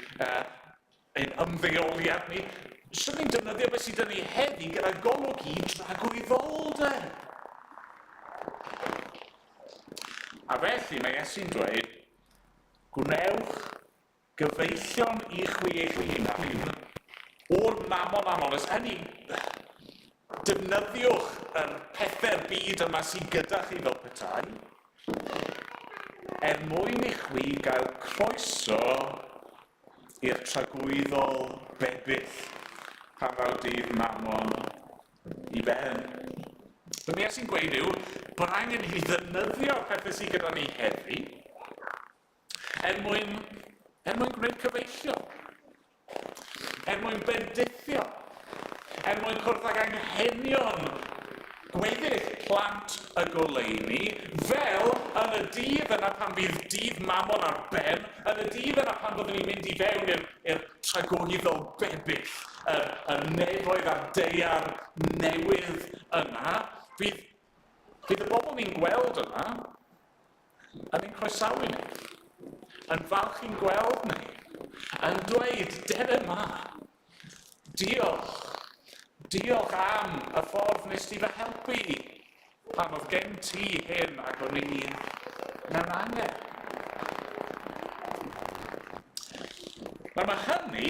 ein ymddeoliad ni. Shwt ni'n defnyddio beth sydd gyda ni heddi gyda golwg i dragwyddoldeb. A felly mae Iesu'n dweud, gwnewch Gyfeillion i chwi eich hunain, o'r mamon anonest, hynny, defnyddiwch yr pethau'r byd yma sydd gyda chi fel petai, er mwyn i chwi gael croeso i'r tragwyddol bebyll pan ddaw dydd mamon i ben. Be mae Iesu'n gweud yw bod angen i ni ddefnyddio'r pethau sydd gyda ni heddi, Er mwyn, er mwyn gwneud cyfeillion. Er mwyn bendithio. Er mwyn cwrdd ag anghenion gweddill plant y goleuni, fel yn y dydd yna pan fydd dydd Mammon ar ben, yn y dydd yna pan fyddwn ni'n mynd i fewn i'r tragwyddol bebyll, yr, y nefoedd a'r daear newydd yna, fydd, fydd y bobl ni'n gweld yna yn ein croesawu ni, yn falch i'n gweld ni, yn dweud, dere ma, diolch, diolch am y ffordd nes ti fy helpu i, pan oedd gen ti hyn ac o'n i mewn angen. Nawr mae hynny,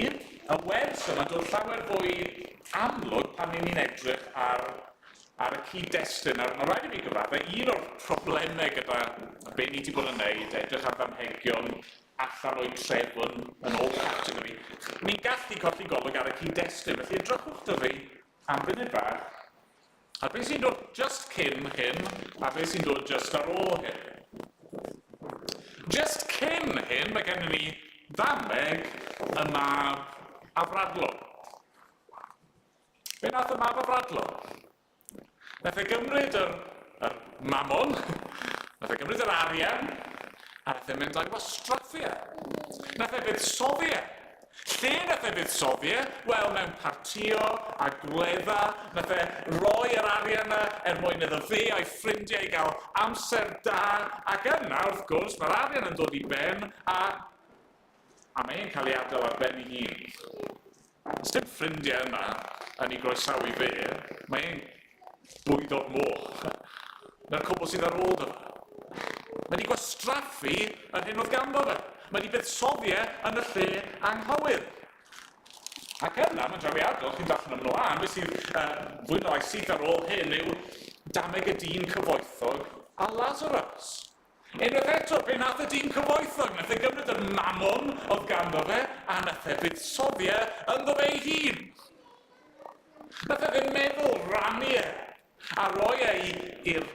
y wers yma'n dod llawer fwy amlwg pan ni'n edrych ar ar y cyd-destun. Nawr, mae'n rhaid i fi gyfadde, un o'r problemau gyda be ni wedi bod yn neud, edrych ar ddamhegion allan o'u trefn yn ôl categori, ni'n gallu colli golwg ar y cyd-destun. Felly edrychwch 'da fi am funud bach ar beth sy'n dod just cyn hyn a beth sy'n dod just ar ôl hyn. Just cyn hyn, mae gennym ni ddameg y mab afradlon. Be nath y mab afradlon? Nath e gymryd yr, yr mamon, nath e gymryd yr arian, a nath e mynd a'i wastraffu e. Nath e fuddsoddi e. Lle nath e fuddsoddi e? Wel, mewn partïo a gwledda, nath e roi yr arian yna er mwyn iddo fe a'i ffrindiau i gael amser da, ac yna, wrth gwrs, mae'r arian yn dod i ben, a, a mae e'n cael ei adael ar ben ei hun. Sdim ffrindiau yma yn ei groesawu fe, mae e'n bwydo'r moch. Na'r cwbl sydd ar ôl 'da fe. Mae wedi gwastraffu yr hyn oedd ganddo fe. Mae wedi buddsoddi e yn y lle anghywir. Ac yna, mae'n drawiadol, chi'n darllen ymlaen, beth sydd fwy na lai syth ar ôl hyn yw dameg y dyn cyfoethog a Lazarus. Unwaith eto, be nath y dyn cyfoethog? Nath e gymryd y mammon oedd ganddo fe, a nath e fuddsoddi e ynddo fe ei hun. Nath e ddim meddwl rannu e, a roi e i'r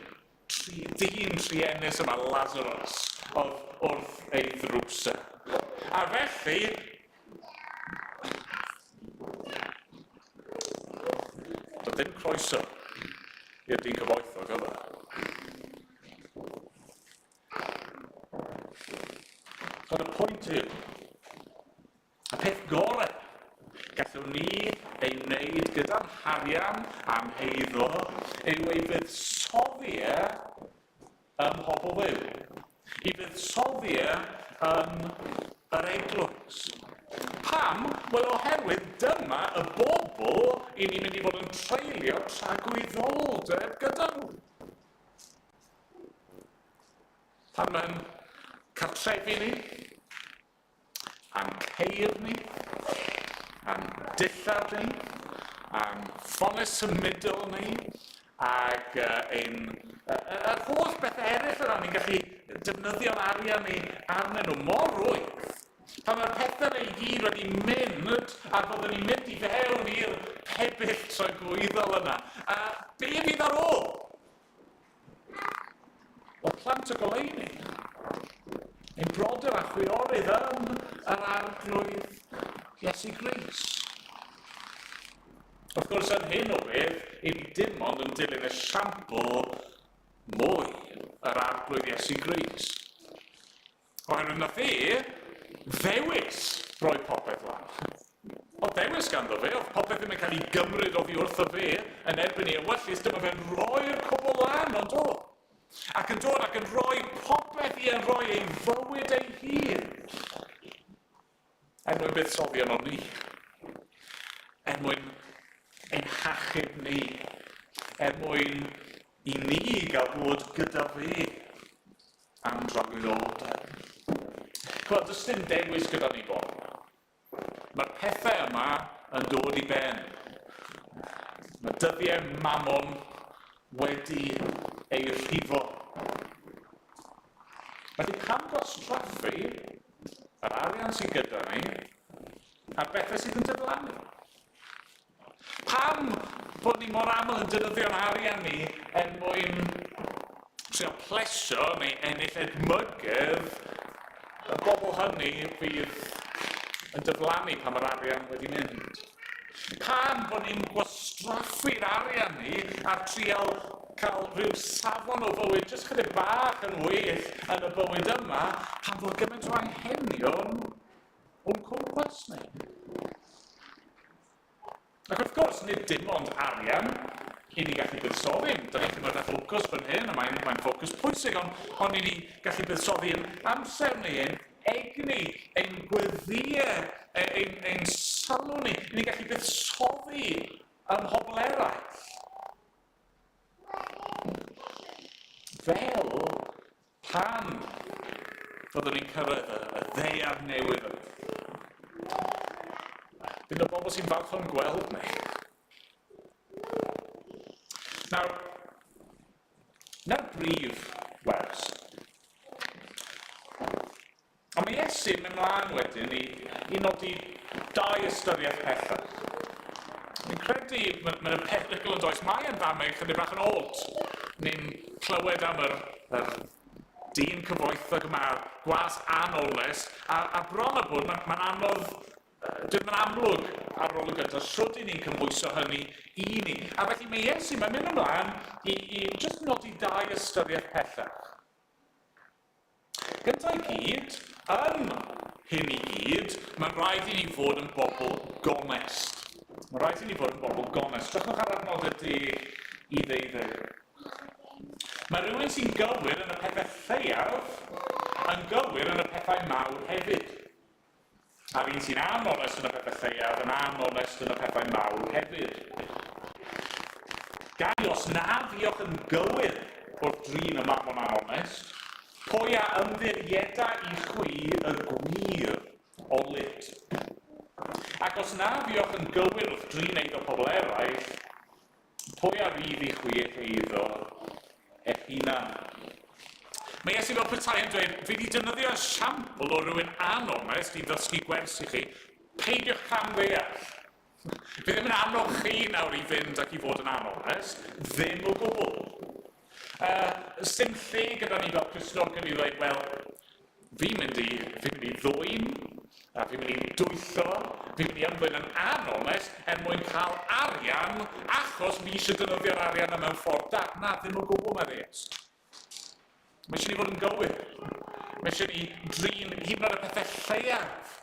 tri, dyn truenus yma, Lazarus, oedd wrth ei ddrws e. A felly, doedd ddim croeso i'r dyn cyfoethog oedd e. Ond y pwynt yw, y peth gorau gallwn ni ei wneud gyda'n harian a'n heiddo yw ei fuddsoddi e ym mhobl Dduw. I fuddsoddi e yn yr eglwys. Pam? Wel, oherwydd dyma y bobl i ni'n mynd i fod yn treulio tragwyddoldeb gyda nhw. Pan mae'n cartrefi ni, a'n ceir ni, a'n dillad ni, a'n ffonau symudol ni, ac ein, yr holl bethau eraill yna ni'n gallu defnyddio'n arian ni arnyn nhw mor rwydd. Pan mae'r pethau yna i gyd wedi mynd, a byddwn ni'n mynd i fewn i'r pebyll tragwyddol yna, a be fydd ar ôl? Wel, plant y goleuni. chwiorydd yn yr Arglwydd Iesu Grist. Wrth gwrs, yn hyn o beth, i ni dim ond yn dilyn esiampl mwy yr Arglwydd Iesu Grist. Oherwydd nath e ddewis roi popeth lan. Oedd dewis ganddo fe, oedd popeth ddim yn cael ei gymryd oddi wrtho fe yn erbyn ei ewyllys, dyma fe'n rhoi'r cwbl lan, ond o. Ac yn dod ac yn rhoi popeth i yn rhoi ei fywyd ei hun. Er mwyn buddsoddi yno ni. Er mwyn ein hachub ni. Er mwyn i ni gael bod gyda fe am dragwyddoldeb. Chymod, does dim dewis gyda ni bore yma. Mae'r pethau yma yn dod i ben. Mae dyddiau mamon wedi ei rhifo. Felly pam gwastraffu yr arian sydd gyda ni ar bethau sydd yn diflannu? Pam bod ni mor aml yn defnyddio'n arian ni er mwyn trio plesio neu ennill edmygedd y bobl hynny fydd yn diflannu pan mae'r arian wedi mynd? Pam bod ni'n gwastraffu'r arian ni ar trial cael rhyw safon o fywyd jyst chydig bach yn well yn y bywyd yma pan fod gymaint o anghenion o'n cwmpas ni? Ac wrth gwrs, nid dim ond arian i ni gallu buddsoddi. Da ni'n cymryd y ffocws fan hyn, a mae'n mae ffocws pwysig, ond, ond i ni gallu buddsoddi yn amser ni, ein egni, ein gweddïau, ein, ein sylw ni. I ni gallu buddsoddi ym mhobl eraill. Fel pan fyddwn ni'n cyrraedd y, y ddaear newydd yma. Bydd y bobl sy'n falch o'n gweld ni. Nawr, na'r brif wers. Ond mae Iesu'n mynd mlaen wedyn i, i nodi dau ystyriaeth pellach. Fi'n credu, mae'n ma perygl yn does, mae yn ddameg chydig bach yn odd. Ni'n clywed am yr, yr dyn cyfoethog yma, gwas anonest, a, a bron a bod, mae'n ma anodd, dwi'n mae'n amlwg ar ôl y gyntaf, sut i ni'n cymhwyso hynny i ni. A felly mae Iesu, mae'n mynd ymlaen i, i just nodi dau ystyriaeth pellach. Gyda'i gyd, yn hyn i gyd, mae'n rhaid i ni fod yn bobl gonest. Mae'n rhaid i ni fod yn bobl gonest. Drychwch ar adnodau 10 i ddeuddeg. Mae rhywun sy'n gywir yn y pethau lleiaf yn gywir yn y pethau mawr hefyd. A'r un sy'n anonest yn y pethau lleiaf yn anonest yn y pethau mawr hefyd. Gan os na fuoch yn gywir wrth drin y mamon anonest, pwy a ymddirieda i chwi y gwir olud? Ac os na fuoch yn gywir wrth drin eiddo pobl eraill, Pwy a fydd i chwi eich eiddo eich hunan? Mae Iesu fel petai yn dweud, fi wedi defnyddio esiampl o rywun anonest i ddysgu gwers i chi, peidiwch cam ddeall. Fi ddim yn annog chi nawr i fynd ac i fod yn anonest, ddim o gwbl. Uh, sim lle gyda ni fel Cristnogion i ddweud, wel, Fi'n mynd i, fi'n mynd i ddwyn, a fi'n mynd i dwyllo, fi'n mynd i ymddwyn yn anonest er mwyn cael arian, achos fi eisiau defnyddio'r arian yma mewn ffordd da. Na, ddim o gwbl, mae Iesu. Mae eisiau ni fod yn gywir. Mae eisiau ni drin hyd yn oed y pethau lleiaf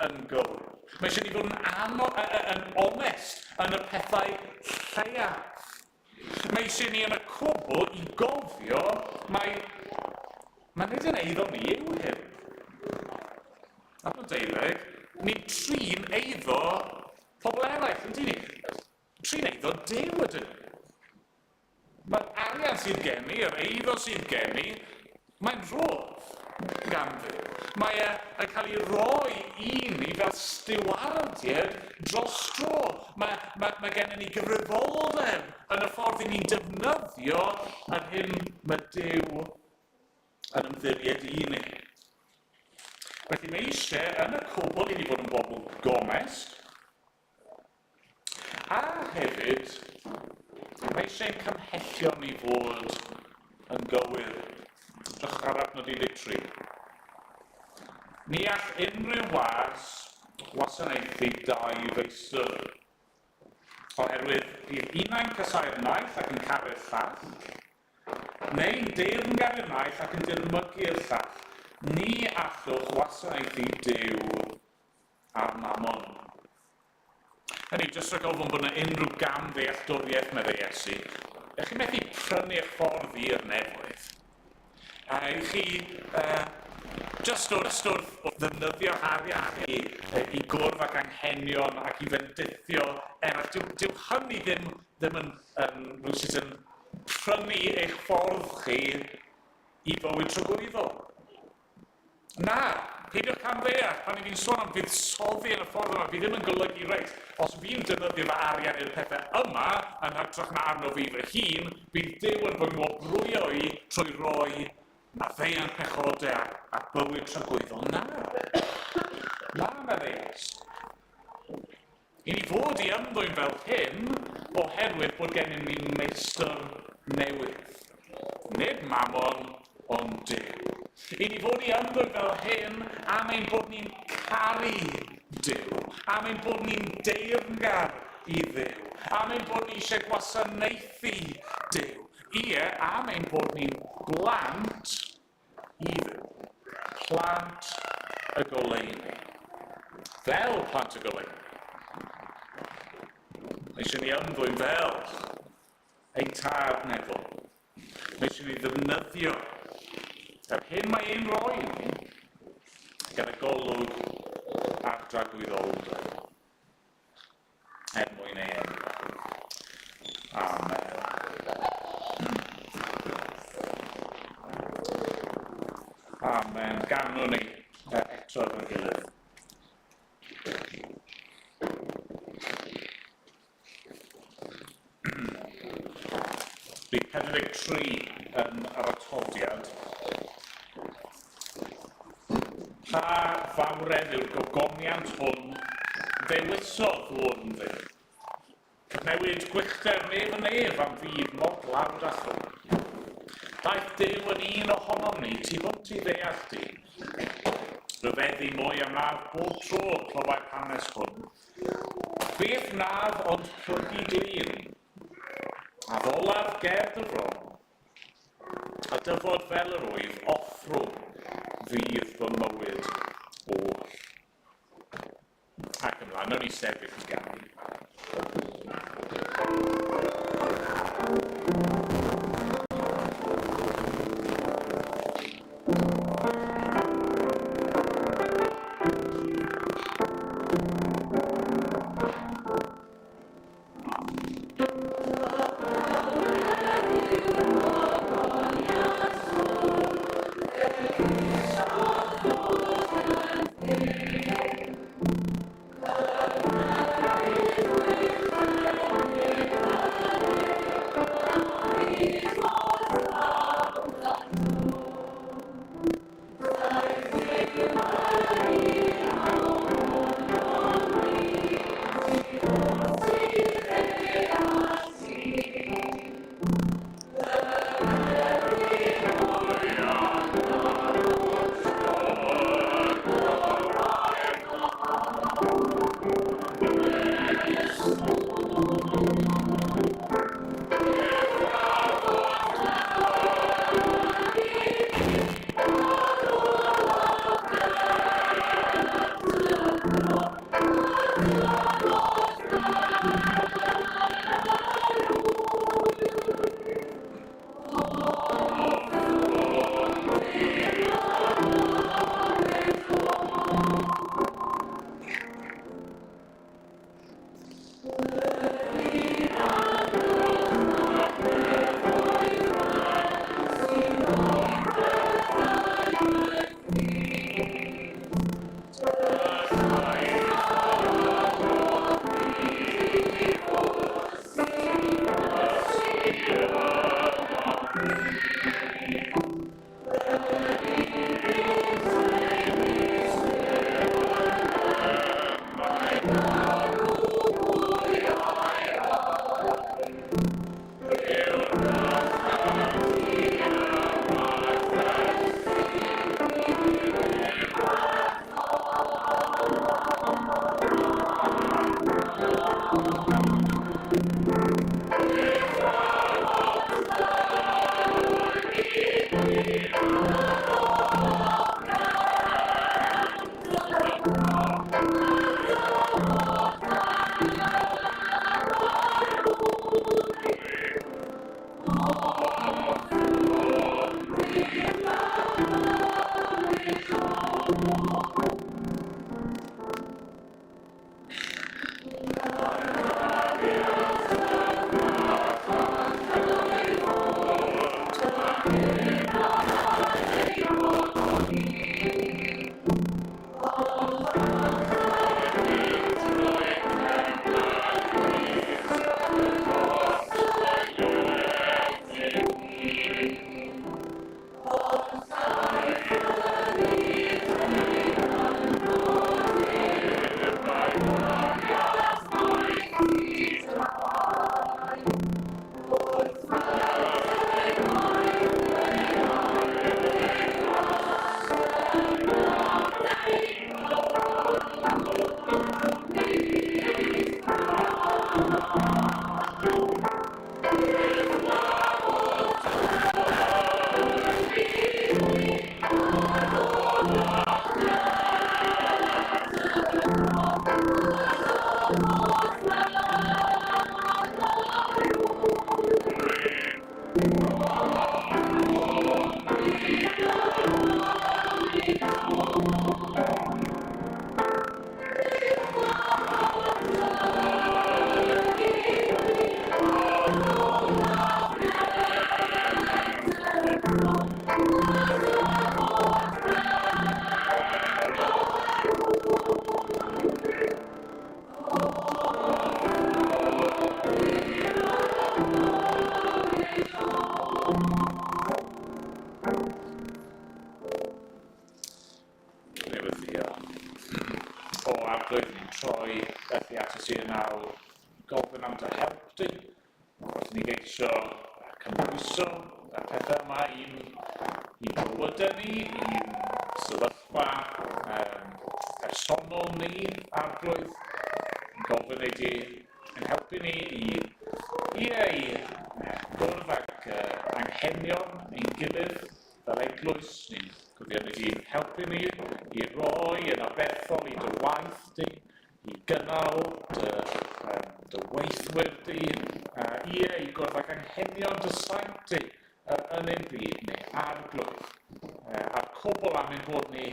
yn gywir. Mae eisiau ni fod yn, ano, yn onest yn y pethau lleiaf. Mae eisiau ni yn y cwbl i gofio mai, mae nid yn eiddo ni yw hyn. Adnod deuddeg, ni'n trin eiddo pobl eraill, yn ni? Trin eiddo Duw ydyn ni. Mae'r arian sydd gen i, yr eiddo sydd gen i, Mae'n rhodd gan Dduw. Mae e yn cael ei roi i ni fel stiwardiaid dros dro. Mae, mae, mae gennym ni gyfrifoldeb yn y ffordd i ni'n defnyddio yr hyn mae Duw yn ymddiried i ni. Felly mae eisiau yn y cwbl i ni fod yn bobl gonest, A hefyd, mae eisiau ein cymhellion ni fod yn gywir. Drychwch ar adnod 13. Ni all unrhyw was wasanaethu dau feistr, oherwydd bydd unai'n casáu'r naill ac yn caru'r llall, neu'n deyrngaru'r naill ac yn dirmygu'r llall. Ni allwch wasanaethu Duw a'r Mammon. Hynny yw, jyst rhag ofn bod yna unrhyw gam ddealltwriaeth, meddai Iesu, ych chi methu prynu eich ffordd i'r nefoedd. A i chi jyst wrth, wrth ddefnyddio arian i, i gwrdd ac anghenion ac i fendithio eraill, dyw, dyw hynny ddim, ddim yn, yn rhywsut yn prynu eich ffordd chi i fywyd tragwyddol. Na, peidiwch camddeall, pan i fi'n sôn am fuddsoddi yn y ffordd yma, fi ddim yn golygu, reit, os fi'n defnyddio fy arian i'r pethau yma, yn hytrach na arno fi fy hun, bydd Duw yn fy ngwobrwyo i trwy roi maddeuant pechodau a, a bywyd tragwyddol. Na. Na, meddai Iesu. I ni fod i ymddwyn fel hyn oherwydd bod gennym ni meistr newydd. Nid Mammon, ond Duw. I ni fod i ymddwyn fel hyn am ein bod ni'n caru Duw, am ein bod ni'n deyrngar i Dduw, am ein bod ni eisiau gwasanaethu Duw. Ie, am ein bod ni'n blant i Dduw. Plant y goleuni. Fel plant y goleuni. Mae eisiau ni ymddwyn fel ein tad nefol. Mae eisiau ni ddefnyddio yr hyn mae ein roi i ni gyda golwg ar dragwyddoldeb er mwyn ei enw. Amen. Amen. Ganwn ni eto efo'n gilydd. Bydd 43 yn yr atodiad. Pa fawredd yw'r gogoniant hwn ddewisodd hwn ddim? Cyfnewid gwychder nef yn nef am fyd mor dlawd a llwm. Daeth Duw yn un ohonom ni, tu hwnt i ddeall dyn. Rhyfeddu mwy am wnadd bob tro clywai'r hanes hwn. Beth wnadd ond plygu glin, a ddolar ger dy fron, a dyfod fel yr oedd offrwm fydd fy mywyd oll. Ac ymlaen, nawn ni sefyll i ganu. O Arglwydd, ni'n troi felly at y ti yn nawr, gofyn am dy help di, wrth ni geisio cymhwyso y pethau yma i'n i bywydau ni, i'n sefyllfa personol ni, Arglwydd. Yn gofyn ei di yn helpu ni i, ie, i gwrdd ag anghenion ein gilydd fel eglwys. Ni'n gwybod ni di'n helpu ni i roi yn aberthol i dy waith di, i gynnal dy, um, dy weithwyr di, ie, i gwrdd ag anghenion dy saint di yn ein byd ni, Arglwydd. A'r cwbl am ein bod ni,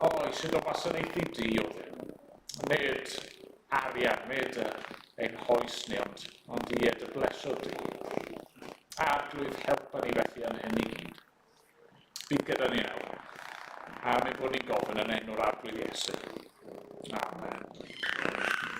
o, eisiau dy wasanaethu di o ddim. Nid arian, nid ein hoes ni, ond, ond ie, dy blesio di. Arglwydd, helpa ni felly yn hyn i gyd. Bydd gyda ni nawr. A mi bod ni'n gofyn yn enw'r Arglwydd Iesu. Amen.